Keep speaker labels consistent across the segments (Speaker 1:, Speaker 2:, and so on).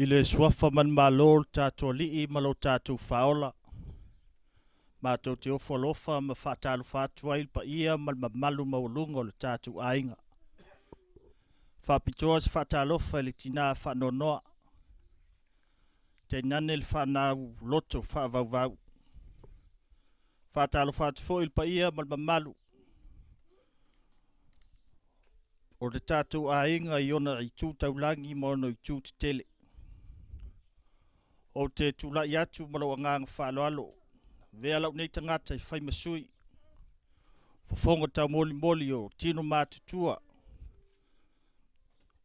Speaker 1: I le Suafa manumalo o le tatou Alii ma lo tatou Faaola, matou te ofo alofa ma faatalofa atu ai i le paia ma le mamalu maualuga o le tatou aiga. E faapitoa se faatalofa i le tina faanoanoa, tainane le fanau loto faavauvau. E faatalofa atu foi i le paia ma le mamalu o le tatou aiga i ona itu taulagi ma ona itu tetele. Ou te tulai atu ma lou agaga faaaloalo, avea lou nei tagata e fai ma sui, fofoga taumolimoli o tino matutua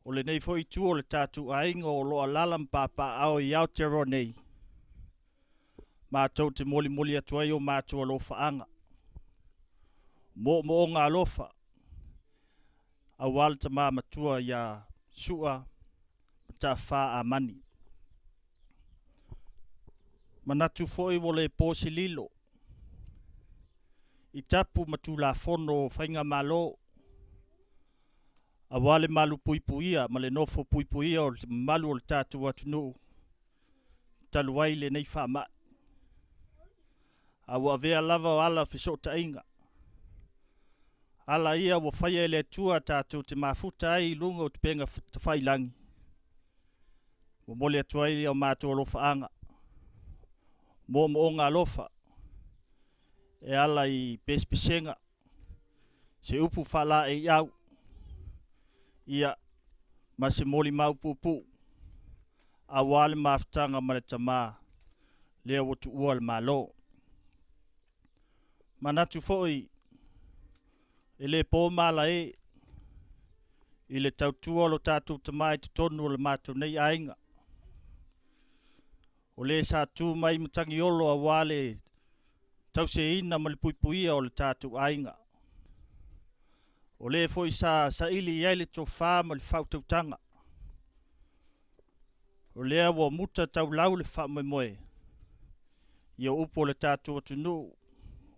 Speaker 1: o lenei foi itu o le tatou aiga o lo o alaala ma papaaao i Aotearoa nei, matou te molimoli atu ai o matou alofaaga, moomooga alofa aua le tama matua ia Sua Mataafa Amani. E manatu foi ua le po se lilo i tapu ma Tulafono o Faigamalo aua le malupuipuia ma le nofo puipuia o le mamalu o le tatou atunuu talu ai lenei faamai. A ua avea lava o ala o fesootaiga, ala ia ua faia e le Atua tatou te mafuta ai i luga o upega tafailagi. E momoli atu ai a matou alofaaga, moomooga alofa e ala i pesepesega, se upu faalaeiau ia ma se molimau puupuu aua le mafutaga ma le tama lea ua tuua le Malo. E manatu foi e le po malae i le tautua o lo tatou tama i totonu o le matou nei aiga, o le sa tu mai matagiolo aua le tausiaina ma le puipuia o le tatou aiga. O le foi sa saili i ai le tofa ma le faautautaga, o lea ua muta taulau le faamoemoe. Ia o upu a le tatou atunuu,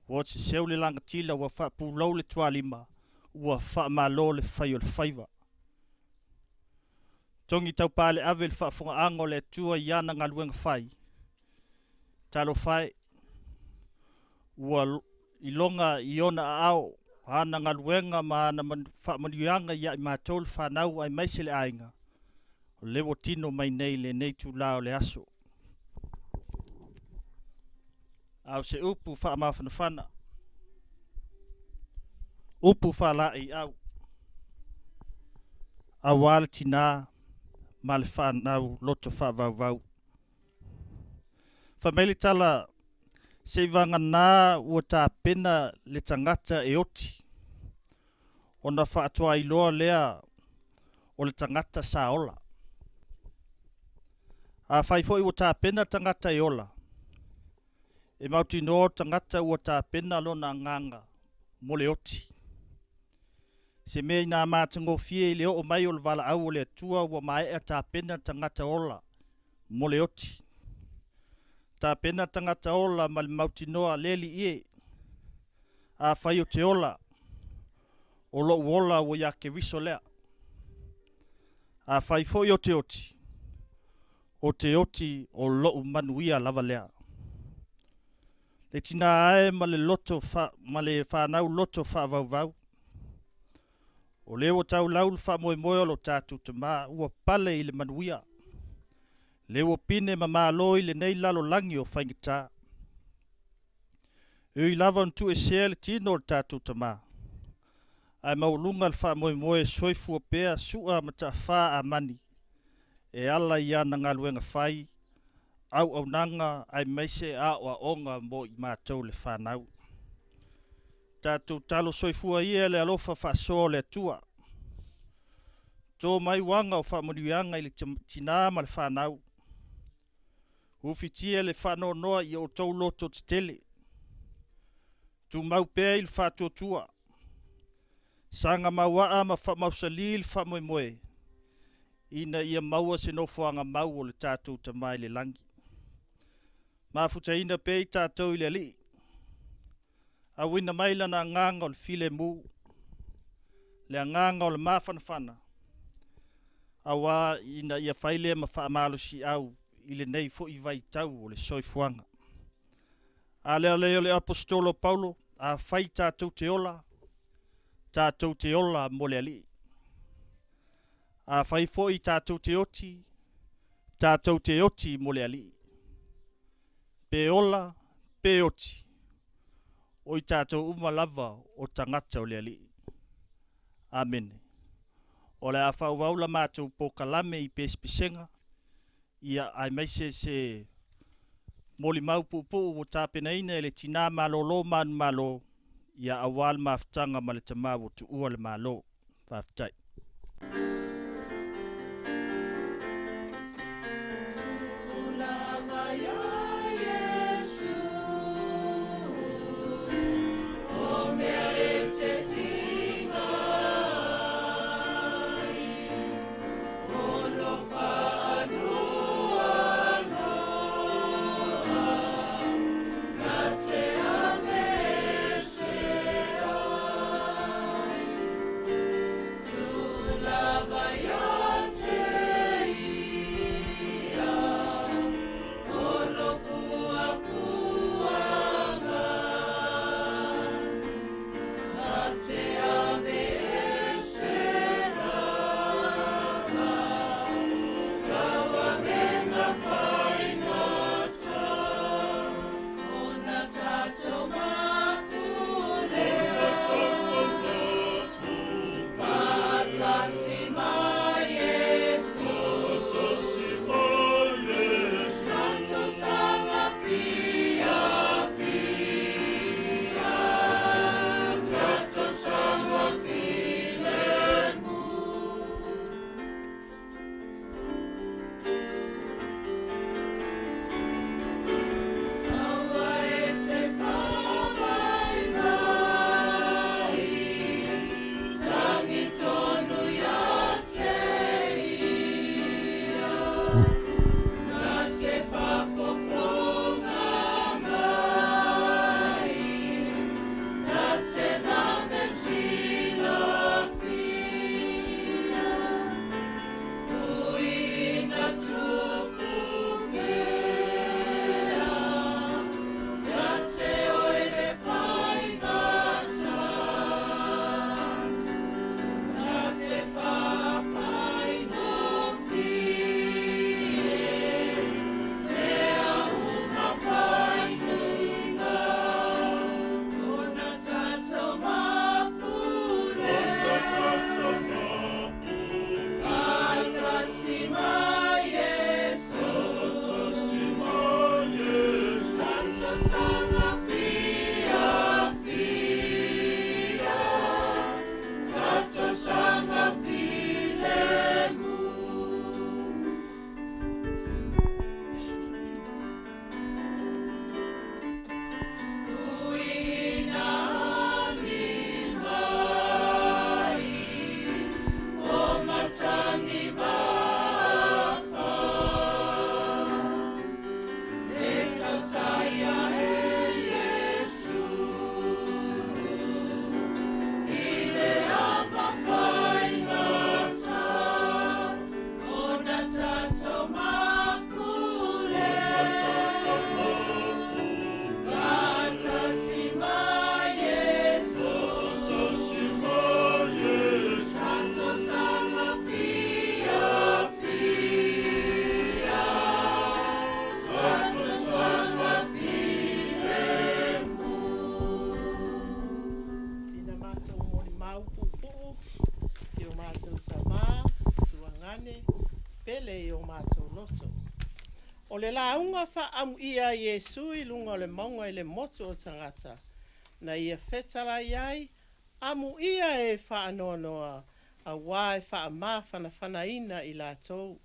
Speaker 1: ua seseu le lagatila ua faapulou le tualima, ua faamalo le fai o le faiva. Togi taupaleave i le faafofogaaga a le Atua i ana galuega fai, talofa e, ua iloga i ona aao ana galuega ma ana faamanuiaga ia i matou le fanau aemaise le aiga, o lea ua tino mai nei i lenei itula o le aso. A o se upu faamafanafana, upu faalaeiau aua le tina ma le fanau loto faavauvau. Fai mai le tala, seivagana ua tapena le tagata e oti, ona faatoa iloa lea o le tagata sa ola. Afai foi ua tapena le tagata e ola, e mautinoa o le tagata ua tapena lona agaga mo le oti. Se mea ina matagofie i le oo mai o le valaau a le Atua ua maea tapena le tagata ola mo le oti. Tapena le tagata ola ma le mautinoa, le Alii e, afai ou te ola, o lou ola ua ia Keriso lea. Afai foi ou te oti, ou te oti o lou manuia lava lea. Le tina e ma le fanau loto faavauvau, o lea ua taulau le faamoemoe o lo tatou tama, ua pale i le manuia, le ua pine ma malo i lenei lalolagi o faigata. E ui lava ina tuuesea le tino o le tatou tama, ae maualuga le faamoemoe e soifua pea Sua Mataafa Amani e ala i ana galuega fai, auaunaga aemaise aoaoga mo i matou le fanau. Tatou talo soifua ia i le alofa faasoa o le Atua, to mai uaga o faamanuiaga i le tina ma le fanau, ufitia le faanoanoa i outou loto tetele, tumau pea i le faatuatua, saga mauaa ma faamausali le faamoemoe, ina ia maua se nofoaga mau o le tatou Tama i le lagi. Mafutaina pea i tatou i le Alii, auina mai Lana agaga o le filemu, le agaga o le mafanafana. auā ina ia fai lea ma faamalosiau i lenei foi vaitau o le soifuaga. A le ala o le Aposetolo o Paulo, afai tatou te ola, tatou te ola mo le Alii. Afai foi tatou te oti, tatou te oti mo le Alii. Pe ola, pe oti, o i tatou uma lava o tagata o le Alii. Amene. O le a faaauau la matou polokalame i pesepesega, ia aemaise se molimau puupuu ua tapenaina e le Tina malolo manumalo, ia aua le mafutaga ma le tama ua tuua le Malo. Faafetai.
Speaker 2: Sina matou molimau puupuu, si o matou tama, Tuagane, pele i o matou loto. O le lauga faaamuia a Iesu i luga o le mauga i le motu o tagata, na ia fetalai ai, amuia e faanoanoa, auā e faamafanafanaina i latou.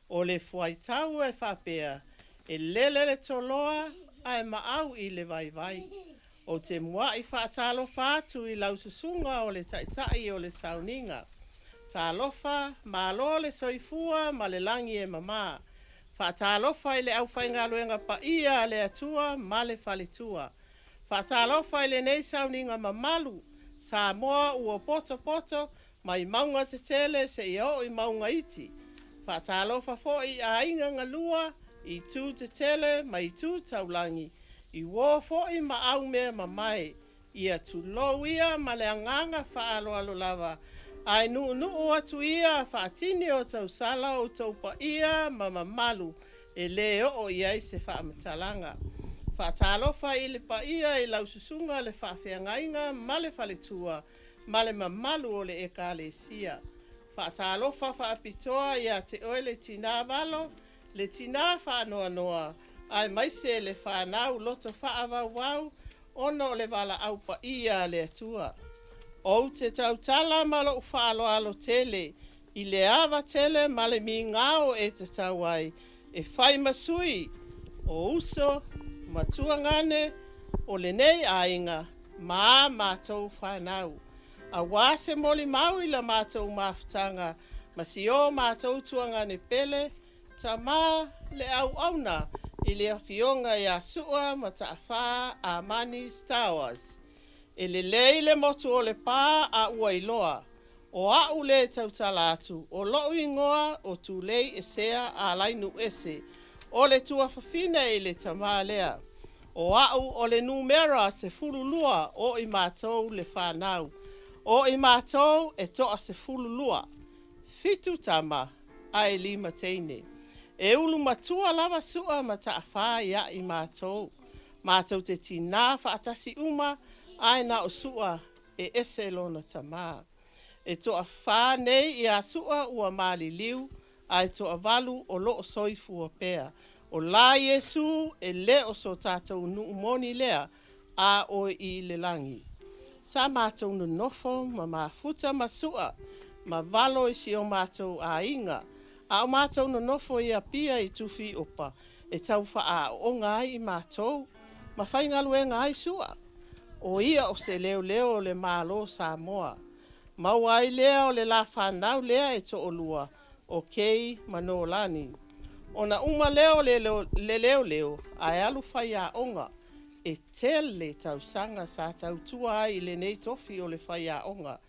Speaker 2: O le fuaitau e faapea, e lele le toloa ae maau i le vaivai. Ou te muai faatalofa atu i lau susuga o le taitai o le sauniga. Talofa, malo le soifua ma le lagi e mama. Faatalofa i le aufaigaluega paia a le Atua ma le faletua. Faatalofa i lenei sauniga mamalu, Samoa ua potopoto mai mauga tetele seia oo i mauga iti. Faatalofa foi i aiga galua i itu tetele ma itu taulagi, i uo foi ma aumea mamae, ia tulou ia ma le agaga faaaloalo lava, ae nuunuu atu ia faatini o tausala outou paia ma mamalu e le oo i ai se faamatalaga. Faatalofa i le paia i lau susuga le faafeagaiga ma le faletua ma le mamalu o le Ekalesia. Faatalofa faapitoa ia te oe le tinā valo, le tinā faanoanoa, aemaise le fanau loto faavauvau ona o le valaau paia a le Atua. Ou te tautala ma lou faaaloalo tele i le ava tele ma le migao e tatau ai e fai ma sui o uso ma tuagane o lenei aiga ma a matou fanau, aua se molimau i la matou mafutaga ma si o matou tuagane pele, tama le auauna i le Afioga ia Su'a Mata'afa Amani Stowers. E lelei le motu o Lepa a ua iloa, o a'u lea e tautala atu, o lo'u igoa o Tulei Esea Alainu'uese, o le tuafafine i le tama lea. O a'u o le numera 12 o i matou le fanau. O i matou e toa 12, 7 tama ae 5 teine. E ulu matua lava Su'a Mata'afa ia i matou. Matou te tinā faatasi uma, ae na o Su'a e ese lona tamā. E toafa nei ia Su'a ua maliliu, ae toavalu o loo soifua pea. O la Iesu e le o so tatou nuu moni lea, a o i le lagi. Sa matou nonofo ma mafuta ma Su'a ma Valo i si o matou aiga, a o matou nonofo i Apia i Tufiopa e tau faaaooga ai i matou ma faigaluega ai Su'a. O ia o se leoleo o le Malo o Samoa. Maua ai lea o le la fanau lea e toalua o Kei ma Nolani. Ona uma lea o le leoleo ae alu faiaoga. E tele tausaga sa tautua ai i lenei tofi o le faiaoga,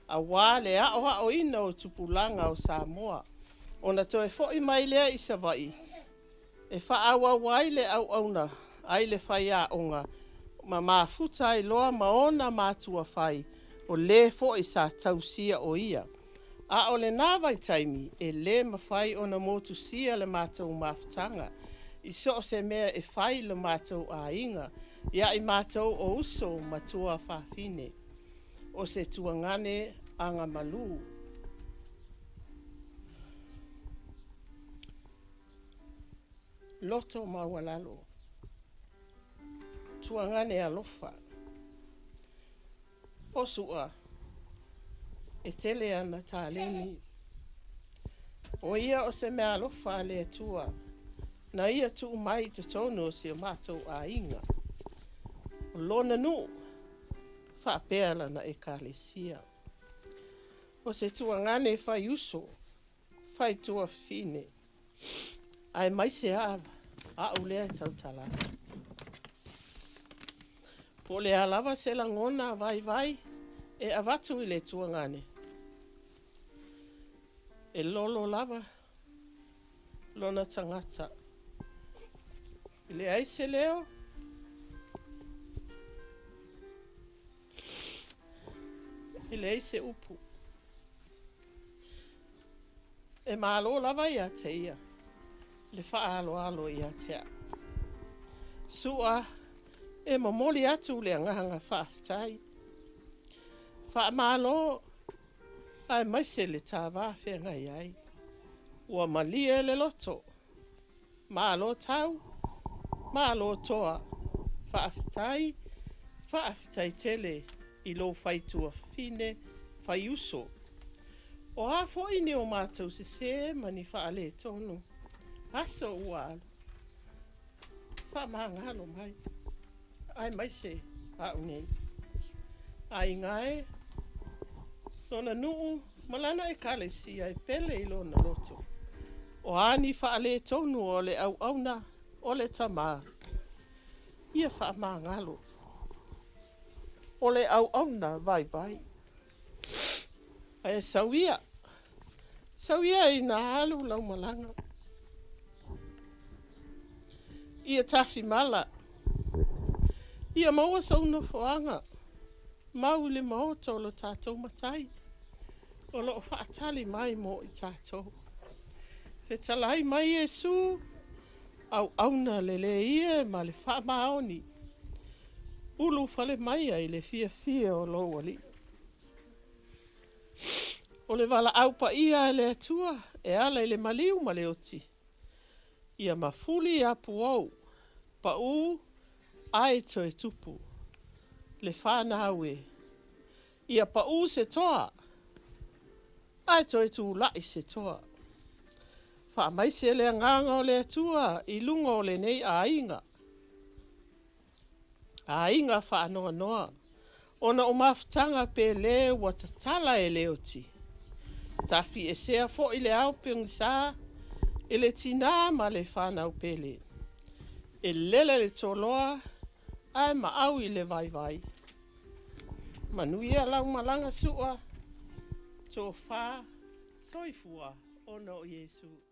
Speaker 2: aua le aoaoina o tupulaga o Samoa. Ona toe foi mai lea i Savaii e faaauau ai le auauna ai le faiaoga ma mafuta ai loa ma ona matua fai, o le foi sa tausia o ia. A o lena vaitaimi e le mafai ona motusia le matou mafutaga i so o se mea e fai i le matou aiga, ia i matou o uso ma tuafafine. O se tuagane agamalu. Loto maualalo, tuagane alofa. O Su'a, e tele ana taleni. O ia o se meaalofa a le Atua na ia tuu mai i totonu o si o matou aiga. O lona nuu faapea lana ekalesia. O se tuagane fai uso, fai tuafafine, aemaise lava a'u lea e tautala atu. Po o le a lava se lagona vaivai e avatu i le tuagane, e lolo lava lona tagata. E leai se leo, e leai se upu. E malo lava ia te ia le faaaloalo ia te au. Su'a, e momoli atu le agaga faafetai. Faamalo aemaise le ta va feagai ai. Ua malie le loto, malo tau, malo toa. Faafetai, faafetai tele i lou faituafafine, faiuso. O a foi ni o matou sesē ma ni faaletonu, aso ua alu, faamagalo mai, aemaise a'u nei. Aiga e, lona nuu ma lana ekalesia e pele i lona loto. O a ni faaletonu o le auauna o le tamā, ia faamagalo. O le auauna vaivai. Ae sau ia, Sau ia ina alu lau malaga. Ia tafimala. Ia maua sou nofoaga mau i le maota o lo tatou Matai o lo o faatali mai mo i tatou. Fetalai mai Iesu, auauna lelei e ma le faamaoni, ulufale maia i le fiafia o lou Alii. O le valaau paia a le Atua e ala i le maliu ma le oti, ia mafuli apuou, paū ae toe tupu le fanau e, ia paū se toa ae toe tulai se toa. Faamaise le agaga o le Atua i luga o lenei aiga, aiga faanoanoa, ona o mafutaga pele ua tatala e le oti. Tafiesea foi le ao pogisa i le tinā ma le fanau pele. E lele le toloa ae maau i le vaivai. Manuia lau malaga Su'a, tofa, soifua ona o Iesu.